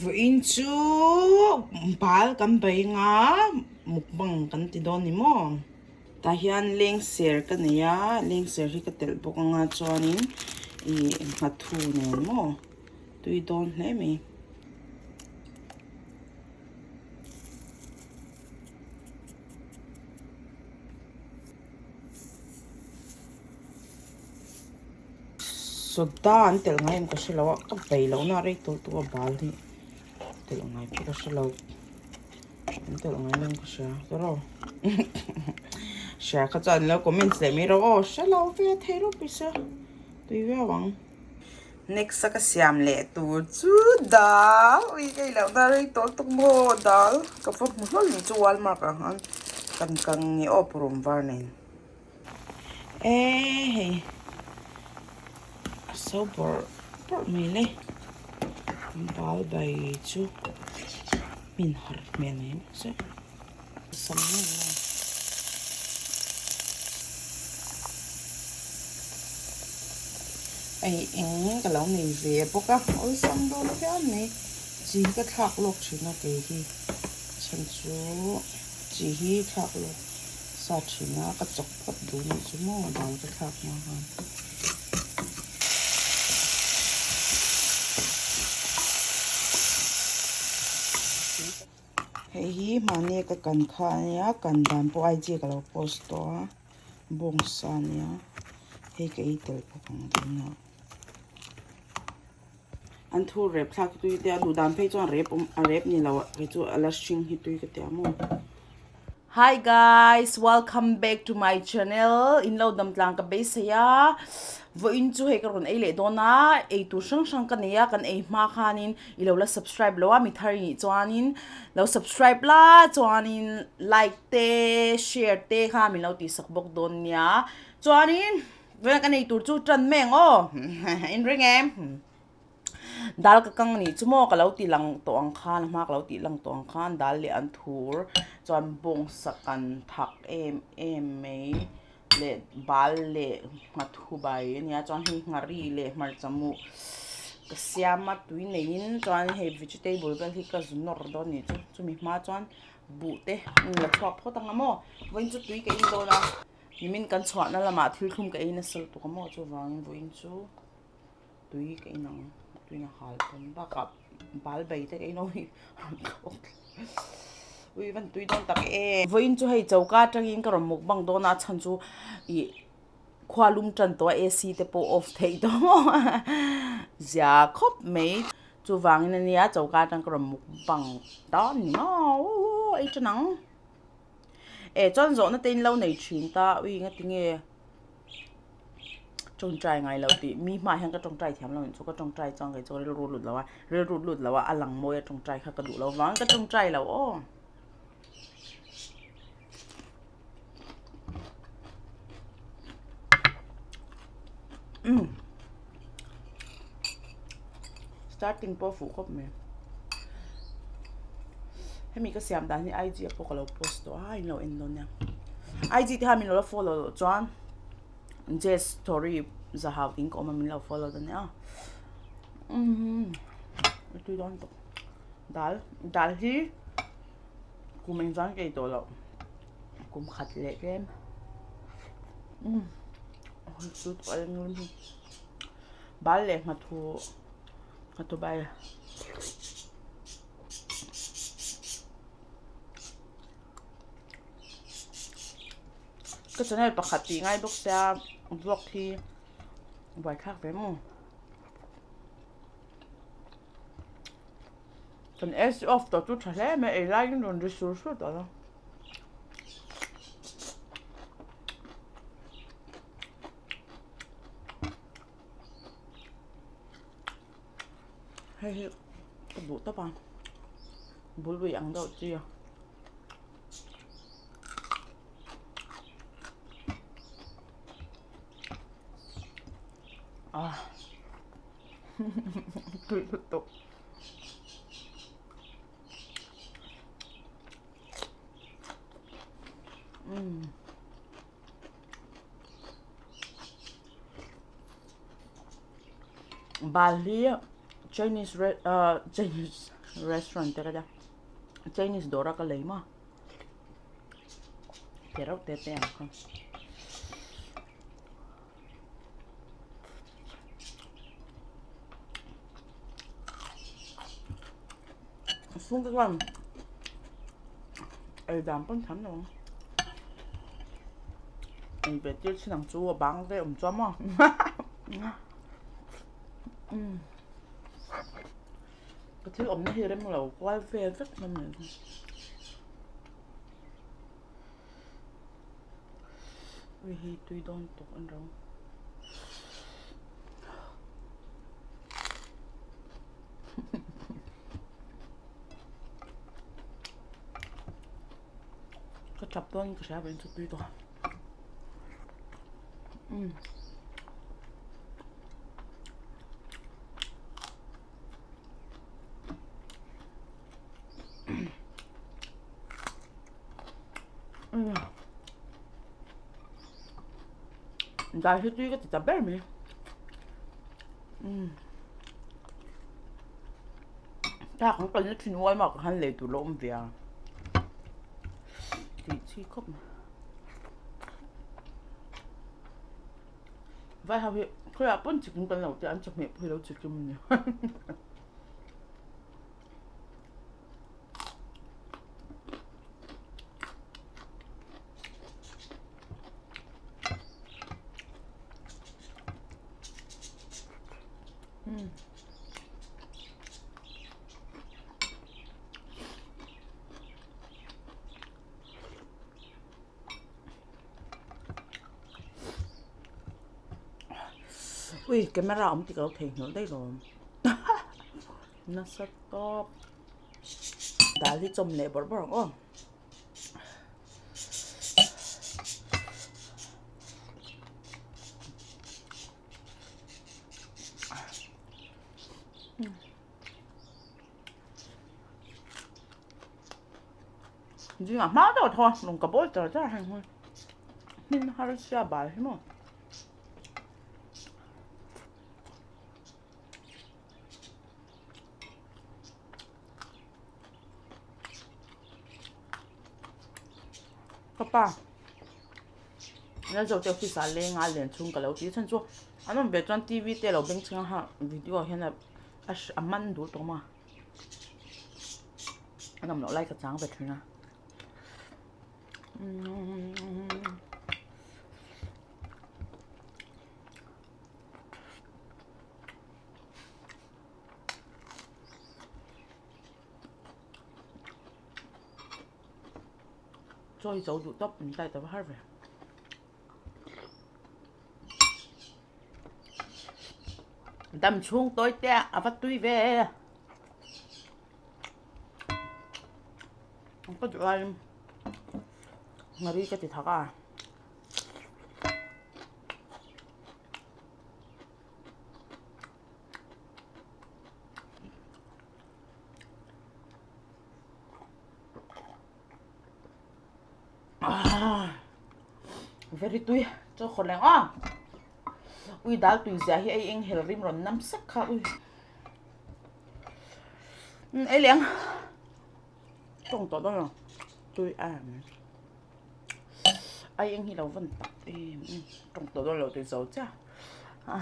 Vawiin chu bal kan bei anga mukbang kan ti dawn ni maw? Tah hian lengser ka nei a, lengser hi ka telh bawk anga chuanin ih nghathu nen maw tui dawn hle mai. Soda an telh ngai em ka hre lo a ka bei loh na rei tawh tawh a bal hi telh ngai pawh ka hre lo an telh ngai lo in ka hria tawrh hria kha chuan an lo comment leh mai rawh aw hre lo ve thei rawh pawisa tui viau ang. Next a ka siam leh tur chu dal ui ka ei loh na rei tawh lutuk maw dal ka va hmu hlawl ni chu walmart ah khan kan kang nge aw pawrawm var nen. E hei a so bawrh bawrh mai le bal bai chu hmin har hmel mai bawk se sam nge maw. Hei eng ka lo nei ve bawk a awlsam dawn phian mai chi hi ka thlak lawk thin a kei hi chhan chu chi hi thlak lawk. Sa thin a, ka chawk phawt duh nih chu maw dal ka thlak hma khan. Hei hi mahni ka kan kha a nia, kan dan pawh IG ka lo post tawh a, bawngsa a nia, hei ka ei tel bawk ang tunah. An thur rep thlak hi tui te a duh dan phei chuan rep awm a rep ni lo kei chu a la hring hi tui ka ti a maw. Hi guys welcome back to my channel in lo dam tlang ka beisei a vawiin chu hei ka rawn ei leh dawn a ei tur hrang hrang ka nei a kan ei hma khanin i lo la subscribe lo a mi thar nih chuanin lo subscribe la chuanin like te share te kha min lo tihsak bawk dawn nia chuanin. Vawiin ka nei tur chu tan mai ang aw in ring em dal ka kang anih chu maw ka lo ti lang tawh ang khan a hma ka lo tih lang tawh ang khan dal leh an thur chuan bawngsa kan thak em em mai leh bal leh nghathu bai a nia chuan hei nghari leh hmarcha muh ka siam a tui neiin chuan hei vegetable vel hi ka zu nawr dawn anih chu chumi hma chuan buh te la chhuak phawt ang a maw vawiin chu tui ka in dawn a. Nimin kan chhuahna lamah thil thlum ka ei nasa lutuk a maw chuvangin vawiin chu tui ka in ang tuiin a hal tawn bakah bal bai te ka in awih rawn thlawk ui van tui dawn tak em. Vawiin chu hei choka atangin ka rawn mukbang dawn a chhan chu ih khua lum tan tawh a AC te pawh off theih tawh maw zia khawp mai chuvangin ania choka atang ka rawn mukbang dawn ni maw ei tan ang. E chuan zawhna te in lo nei thin ta ui nga tinge tawngtai ngai lo tih mi hmaah hian ka tawngtai thiam lo ang chu ka tawngtai chuan kei chu rilru lut lo a rilru lut lo a a lang mawi a tawngtai kha ka duh lo vang ka tawngtai lo aw. Umm starting pawh a fuh khawp mai hemi ka siam dan hi IG ah pawh ka lo post tawh a in lo en dawn nia IG te khan min lo la follow loh chuan Jess story zahau tiin ka awm a min lo follow dawn nia umm tui dawn tawh dal dal hi kum engzah ka ei tawh loh kum khat leh tlem umm bal leh nghathu nghathu bai ka channel pakhat tih ngai bawk sia vlog hi buaithlak ve maw. Kan AC off tawh chu tha hle mai ei laiin rawn ri sur sur tawh lo. Hei hi ka duh tawp a bul ui ang deuh chi a. Ah. Tui lutuk. Umm. Bal hi. Chinese re ah Chinese restaurant te ka tia Chinese dawr a ka lei maw te reuh te te ang kha. A chhung te chuan ei dan pawn thiam lo ang ei ve tir chin ang chu a bang te awm chuan maw umm ka thil awmna hi rem lo kual vel vek hlawm mai ui hi tui dawn tawh an ro. Ka tap dawn ka hria veng chu tui tawh umm Dai hi tui ka ti ta ber mai umm ta kan kalna thin ual mah ka han lei tur lo awm ve a tih chi khawp mai vai ho hi khawiah pawn chikim kan lo tia an chawhmeh pawh hi lo chikim a ni. Ui camera awm tih ka lo theihnghilh daih lo nasa tawp dal hi chawm leh bawrh bawrh ang aw. Zingah hma deuh tho a lung ka bawl char char heng hi hmin har sia bal hi maw. Ka pa Lalzo te office ah leng a len chhung ka lo ti chhan chu an awm ve chuan T_V te a lo beng chhing a ha video hian a a man dul tawh a an awm loh lai ka chang ve thin a. Chaw hi zo duh tawp min tai ta va har ve. Dam chhung tawi te a va tui ve. Ka duh laiin ngari ka ti thak a. Very tui chaw khawrh leh ang aw ui dal tui zia hi ei eng hel rim rawn nam sek kha ui ei leh ang tawng tawh dawn lo tui em ai eng hi lo van tak em tawng tawh dawn lo tui zo chiah a.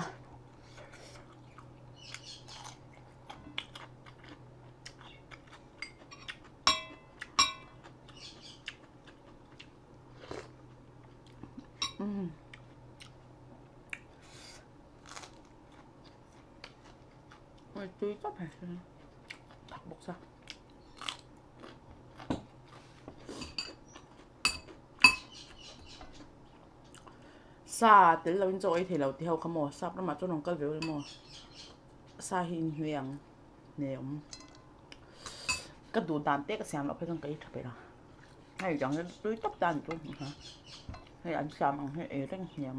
Tui tawp hei thak bawk sa. Sa tel lo in chaw ei thei lo ti ho kha maw sap ramah chuan rawn kal ve ula maw sa hi in hnuai ang hne awm ka duh dan te ka siam loh phei chuan ka ei tha peih a hei dang hi tui tawp ta ni chu hei an siam ang hi ei reng hniam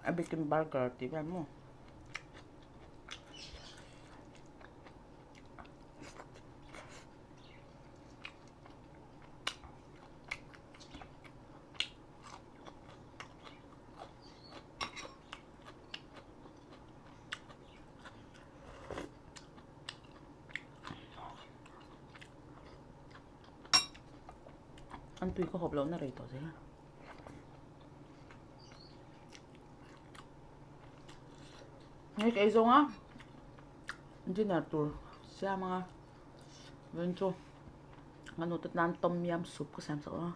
a bikin burger tih vel maw. An tui ka hawp lohna rei tawh zel a. Hei ka ei zawng a, dinner tur siam anga vawiin chu ka nu te tan tom yum soup ka siam sak a,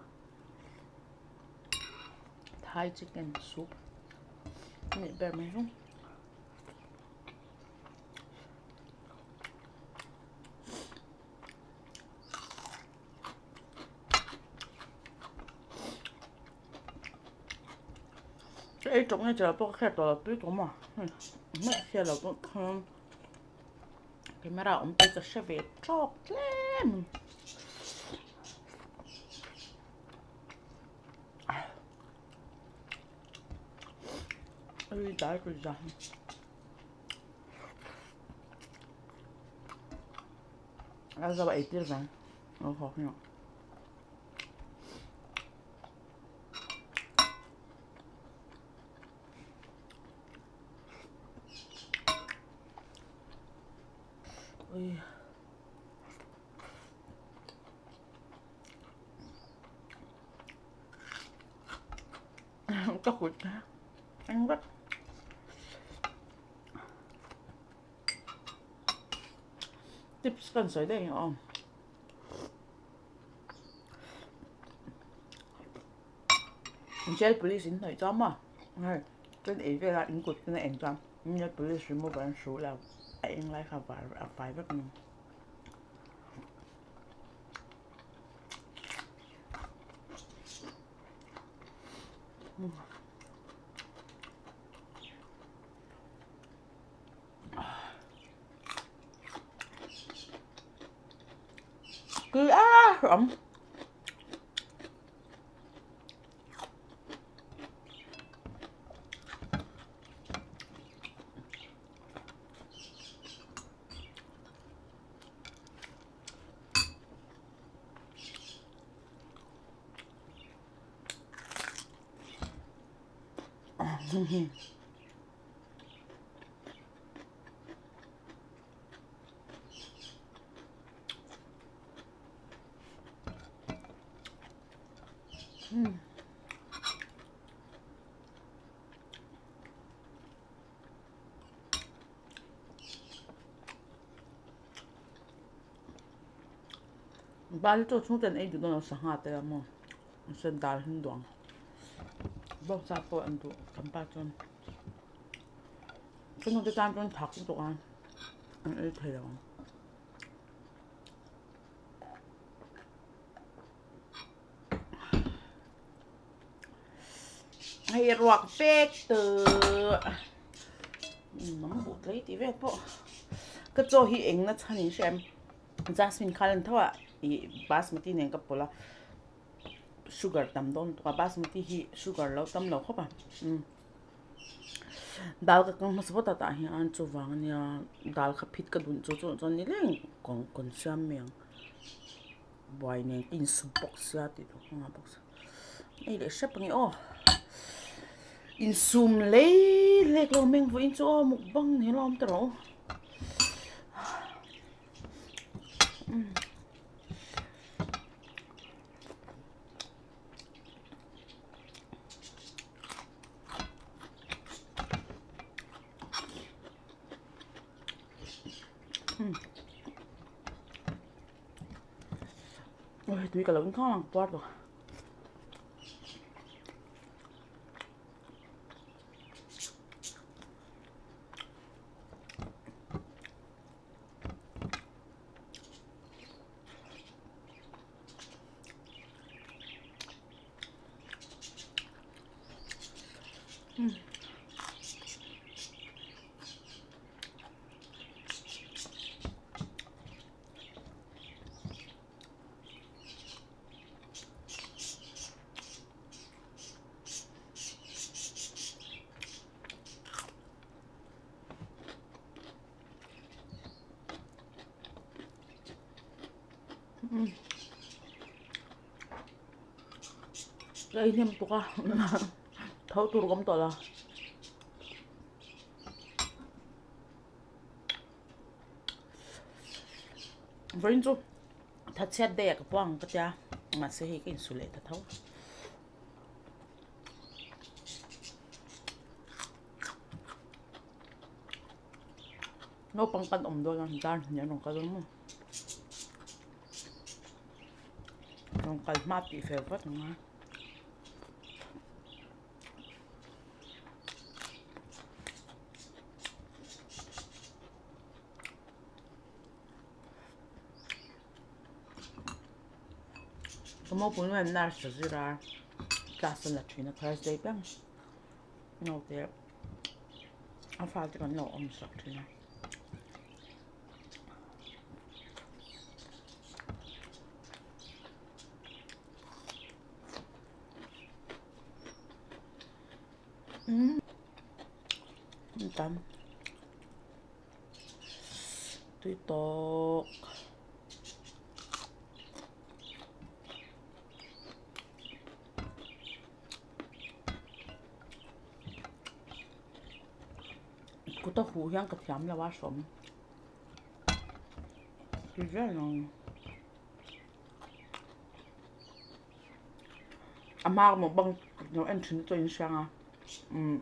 thai chicken soup a nih ber mai chu. Ka ei tawk nge chalo pawh ka hriat tawh lo tui tawh maw hmeh hriat loh pawh khan camera awm te ka hre ve tawk tlem. Ui dai tui zan. A zo ei tir vang. Aw haw hi. Ui. Ka kut eng vek. Tips kan sawi daih ang aw. Gel polish in hnawih chuan maw hei kan ei vel a in kut ten a eng chuan nail polish remover an hru lo a eng lai kha var a fai vek mai. Cứ á rộng Bal chu chhung ten ei duh dawn lo sangha te a maw sen dal hi an duh ang bawngsa pawh an duh kan pa chuan ka nu te tan chuan thak lutuk a an ei thei lo ang. Hei ruak pek tawh mang buh tlei tih vel pawh ka chaw hi eng na chhan in hria em jasmine kha lan tho a ih basmati nen ka pawlh a sugar tam dawn lutuk a basmati hi sugar lo tam lo khawp a umm dal ka kang hmasa phawt a tah hian chuvang ania dal kha phit ka dun chu chuan ni reng kawng kawn siam mai ang. Buai nen ka insum bawk sia tih tur ka nghah bawk sia ei leh hrep ange aw insum lei lek lo meng vawiin chu aw mukbang ni hlawm ta rawh u. Ôi tui ka lo in khawng ang puar tawh. Ka ei hnem tuk a tho tur ka awm tawh lo. Vawiin chu thatchhiat day ah ka puang ka tia. Mahse hei ka insu leh ta tho. Naupang kan awm dawn a, dar hnih an rawn kal dawn maw? Rawn kal hma tih fel vat ang a. Ka mopui hian nurse a zir a, class a la thin a Thursday piang naute a fate kan lo awm sak thin a. Tam tui tawk kut a huh hian ka thiam lo a hrawm ti vel ang. A hma ka mukbang lo en thin chu a inhriang a umm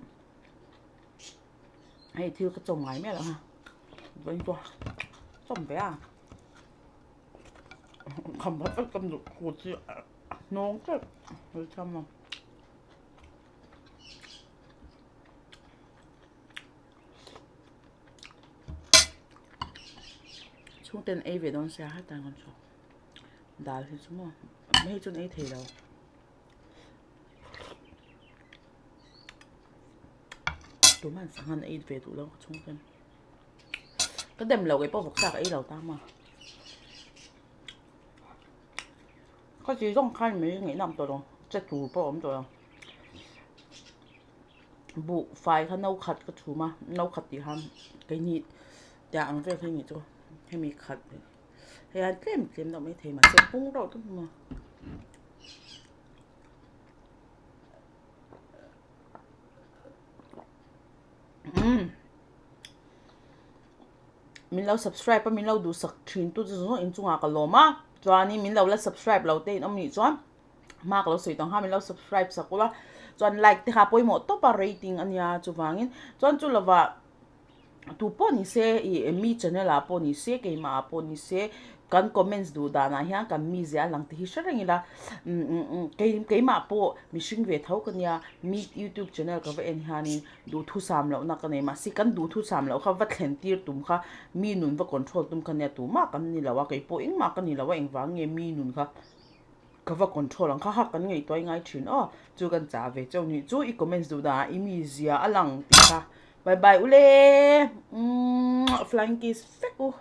hei thil ka chawm ngai miah lo a vawiin pawh chawm ve a kham vat vat ka duh kut hi a hnawng teuh a thiam lo. Chhungten ei ve dawn sia hetiang kan chhuak. Dal hi chu maw hei chuan ei thei lo. Tuman sangha an ei ve duh lo ka chhung ten. Ka dem lo keipawh vawksa ka ei lo ta maw. Ka ti zawng khan mai ngaih nam tawh lo che tur pawh a awm tawh lo. Buh fai kha no khat ka chhum a no khat tih khan keini tiang ang vel hi ni chu hemi khat. Hei an tlem tlem deuh maithei mahse pung reuh tawp maw. Umm min lo subscribe a min lo duhsak thin tu chu zawng inchungah ka lawm a chuanin min lo la subscribe lo te in awm nih chuan hma ka lo sawi tawh ang kha min lo subscribe sak ula chuan like te kha pawimawh tawp a rating ania chuvangin chuan chu lovah. Tu pawh ni se ih mi channel ah pawh ni se keimah ah pawh ni se kan comments duh danah hian kan mizia a lang te hi hre reng ila umm keimah pawh mihring ve tho ka nia mi youtube channel ka va en hianin duhthusam lohna ka nei mahse kan duhthusam loh kha va thlen tir tum kha mi nun va control tum kha nia tumah kan ni lo a keipawh engmah ka ni lo a engvang nge mi nun kha. Ka va control ang kha ha kan ngaihtuah i ngai thin aw chu kan chah ve chauh nih chu i comments duh danah i mizia a lang tih kha bye bye ule umm flying kiss vek u.